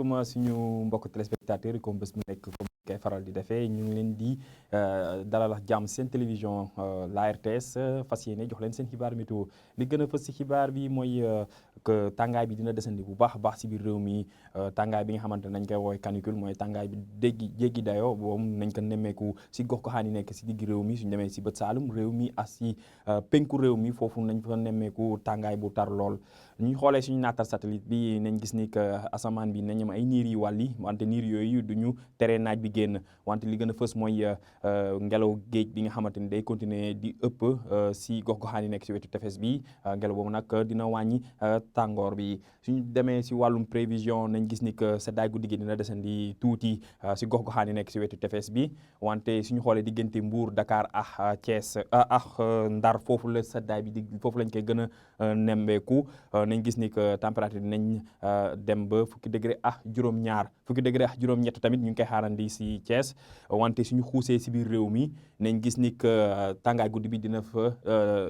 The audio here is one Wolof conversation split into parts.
asalaamaaleykum suñu mbokk téléspectateurs yi comme bés mu nekk comme koy faral di defee ñu ngi leen di dalal ak jàmm seen télévision la RTS fas yéene jox leen seen xibaar météo li gën a fës si xibaar bi mooy que tàngaay bi dina desandi bu baax a baax si biir réew mi tàngaay bi nga xamante nañ koy woowee canicule mooy tàngaay bi jéggi dayoo boobu nañ ko nemmeeku si gox goxaan yi nekk si digg réew mi suñu demee si bët saalum réew mi ak si penku réew mi foofu nañ fa nemmeeku tàngaay bu tar lool ñu xoolee suñu naatal satellite bi nañ gis ni que asamaan bi nañ am ay niir yi wàlli wante niir yooyu duñu tere naaj bi génn wante li gën a fës mooy ngelaw géej bi nga xamante ni day continuer di ëpp si gox goxaan yi nekk si wetu tefes bi ngelaw boobu nag dina wàññi tàngoor bi suñu demee si wàllum prévision nañ gis ni que seddaay guddi gi dina desandi tuuti si gox goxaan yi nekk si wetu tefes bi wante suñu xoolee diggante Mbour Dakar ak Thiès ak Ndar foofu la seddaay bi foofu lañ koy gën a nembeeku nañ gis ni que température nañ dem ba fukki degré ak juróom-ñaar fukki degré ak juróom-ñett tamit ñu ngi koy xaarandi si Thiès wante suñu xuusee si biir réew mi nañ gis ni que tàngaay guddi bi dina fa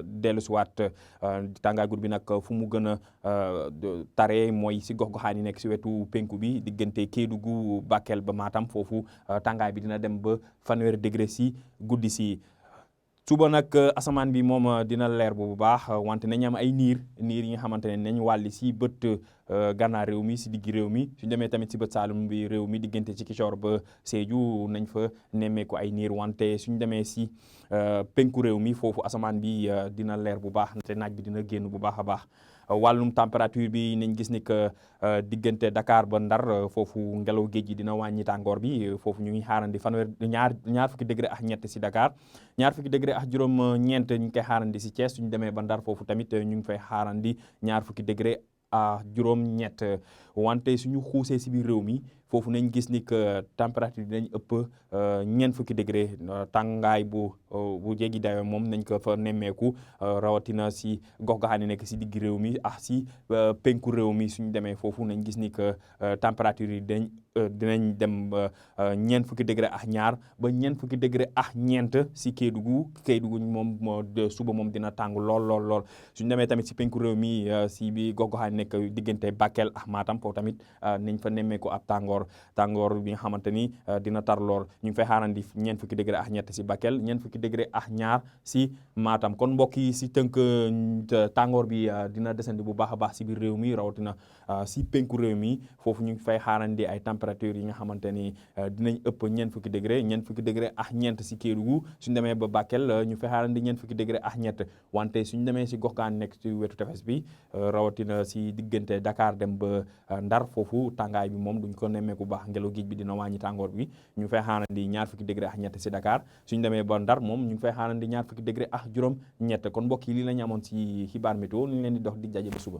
dellu si waat tàngaay guddi bi nag fu mu gën a taree mooy si gox-goxaan yi nekk si wetu penku bi diggante Kédougou Bakel ba Matam foofu tàngaay bi dina dem ba fanweeri degré si guddi si. suba nag asamaan bi moom dina leer bu baax wante nañ am ay niir yi nga xamante ne nañ wàlli si bët gànnaar réew mi si diggi réew mi suñu demee tamit si bët saalum bi réew mi diggante ci Ziguinchor ba Sédhiou nañ fa nemmeeku ay niir wante suñu demee si penku réew mi foofu asamaan bi dina leer bu baax te naaj bi dina génn bu baax a baax wàllum température bi nañ gis ni que diggante Dakar ba Ndar foofu ngelaw géej gi dina wàññi tàngoor bi foofu ñu ngi xaarandi fanweer ñaar fukki degré ak ñett si Dakar ñaar fukki degré ak juróom-ñeent ñu ngi koy xaarandi si Thiès suñu demee ba Ndar foofu tamit ñu ngi fay xaarandi ñaar fukki degré ak juróom-ñett wante suñu xuusee si biir réew mi foofu nañ gis ni que température dinañ ëpp ñeent fukki degré tàngaay bu jéggi dayo moom nañ ko fa nemmeeku rawatina si gox goxaan yi nekk si digg réew mi ak si penku réew mi suñu demee foofu nañ gis ni que température yi dinañ dem ñeent fukki degré ak ñaar ba ñeent fukki degré ak ñeent si Kédougou moom suba moom dina tàng lool suñu demee tamit si penku réew mi si bi gox goxaan yi nekk diggante Bakel ak Matam foofu tamit nañ fa nemmeeku ab tàngoor bi nga xamante ni dina tar lool ñu ngi fay xaarandi ñeent fukki degré ak ñett si Bakel ñeent fukki degré ak ñaar si Matam kon mbokk yi si tënk tàngoor bi dina desandi bu baax a baax si biir réew mi rawatina si penku réew mi foofu ñu ngi fay xaarandi ay température yi nga xamante ni dinañ ëpp ñeent fukki degré ak ñeent si Kédougou suñu demee ba Bakel ñu fay xaarandi ñeent fukki degré ak ñett wante suñu demee si gox gaan nekk si wetu tefes bi rawatina si diggante Dakar dem ba Ndar foofu tàngaay bi moom duñ ko nemmeeku baax ngelaw géej bi dina wàññi tàngoor bi ñu ngi fay xaarandi ñaar fukki degré ak ñett si Dakar suñu demee ba Ndar moom ñu ngi fay xaarandi ñaar fukki degré ak juróom ñett kon mbokk yi lii la ñu amoon si xibaar météo ñu ngi leen di dox di jaje ba suba